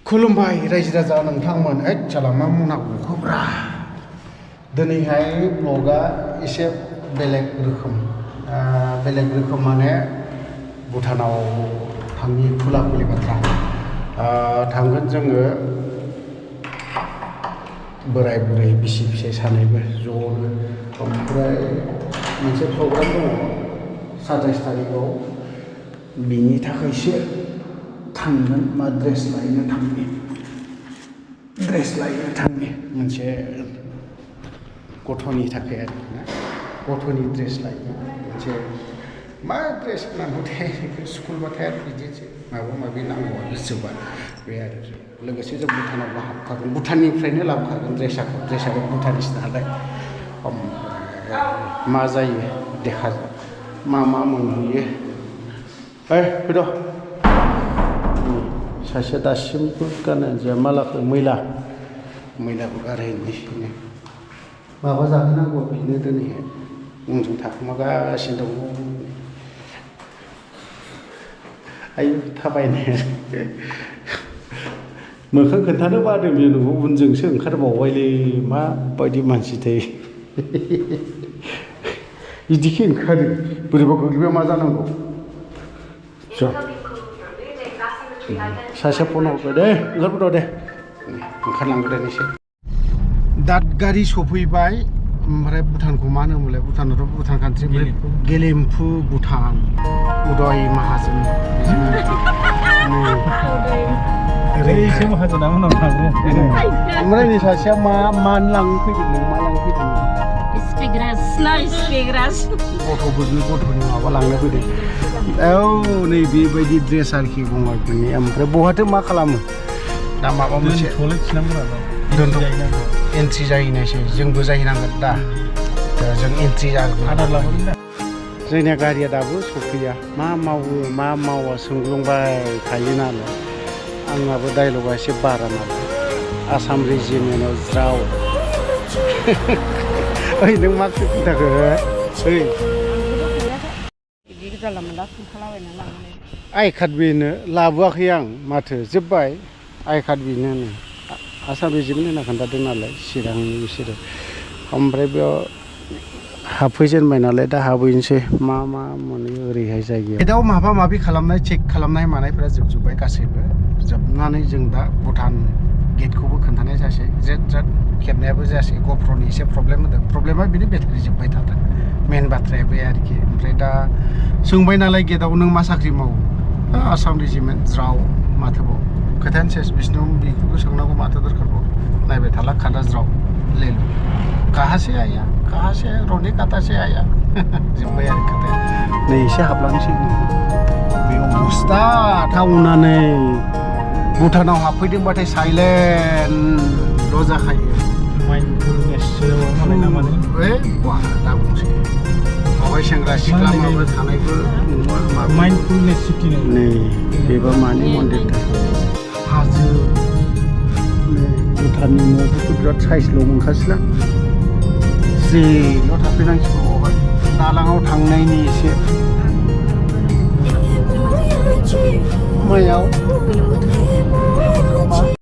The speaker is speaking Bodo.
खुलुमबाय रायजो राजा नोंथांमोन चलामा मुना गखोब्रा दिनैहाय ब्लगा एसे बेलेग रोखोम माने भुटानाव थांनि खुला खुलि बाथ्रा थांगोन जोङो बोराय बुरै बिसि फिसाय सानैबो ज'नो ओमफ्राय मोनसे प्रग्राम दङ 27 तारिखआव बिनि थाखायसो थांगोन मा ड्रेस लायनो थांनि मोनसे गथ'नि थाखाय आरोना गथ'नि ड्रेस लायनो मोनसे मा ड्रेस नांगौथाय स्कुलबाथाय बिदिसो माबा माबि नांगौ गोसोबा बे आरो लोगोसे जों भुटानावबो हाबखागोन भुटाननिफ्रायनो लाबोखागोन ड्रेसाबो भुटानिस नालाय मा जायो देखा मा मोनहैयो फैद' सासे दासिमबो गानो जे मालाखौ मैलाखौ गारहैनोसैनो माबा जाहोनांगौ बिनो दिनैहाय मुंजों थाखुमागासिनो दङ आयु थाबायनो मोखां खोन्थानो बादों बे न'आव उनजोंसो ओंखारबावबायलै माबायदि मानसि थायो बिदिखि ओंखारो बोरैबा गोग्लैबा मा जानांगौ सासे फन हरबाय दे ओंखारबोद' दे ओंखारलांग्रोनोसै दादगारि सफैबाय ओमफ्राय भुटानखौ मा होनोमोनलाय भुटानाथ' भुटान कान्ट्रि गेलेम्फु भुटान उदय माहाजोन ओमफ्राय नै सासेया मानो लांनो फैदों नों मा लांनो फैदों गथ'नि माबा लांनो फैदों औ नै बेबायदि ड्रेस आरोखि गंगारफोरनि ओमफ्राय बहाथो मा खालामो दा माबा मोनसे एन्ट्रि जाहैनायसै जोंबो जाहैनांगोन दा जों एन्ट्रि जागोन जोंनिया गारिया दाबो सफैया मा मावा सोंग्लुंबाय थायो नालाय आंनाबो डायलगा एसे बारा नालाय आसाम रेजिमेन्टआव ज्राव ओइ नों मा खोन्थाखो ओइ आइ कार्ड बेनो लाबोआखै आं माथो जोब्बाय आइ कार्ड बेनो आसाम रेजिमेन्ट होनना खोन्थादों नालाय चिरांनि बिसोरो ओमफ्राय बेयाव हाबफैजेनबाय नालाय दा हाबहैनोसै मा मोनो ओरैहाय जायगायाव गेटआव माबा माबि खालामनाय चेक खालामनाय मानायफ्रा जोबजोब्बाय गासैबो जोबनानै जों दा भुटान गेटखौबो खोन्थानाय जासै जेद खेबनायाबो जायासै ग'प्र'नि एसे प्रब्लेम होदों प्रब्लेमा बेनो बेटारि जोब्बाय थादों मेन बाथ्राया बे आरोखि ओमफ्राय दा सोंबाय नालाय गेटआव नों मा साख्रि मावो आसाम रेजिमेन्ट ज्राव माथोबाव खोथायानो सेस बिष्णु बेखौबो सोंनांगौ माथो दरखारबाव नायबाय थाला खादा ज्राव लेलु कहाँ से आया रोने कहाँ से आया जोब्बाय आरो खोथाया नै एसे हाबलांसै बे अबस्था टाउनानै भुटानाव हाबफैदोंबाथाय साइलेन्टल' जाखायो दा बुंसै बावहाय सेंग्रा सिख्ला माबा थानायबो माइन्डफुलनेस सिटि नै बेबो मानि मन्दिर हाजो भुटाननि न'फोरखौ बिराद साइजल' मोनखासैलां जेल' थाफैनांसिगौ बावहाय दालाङाव थांनायनि एसे मायाव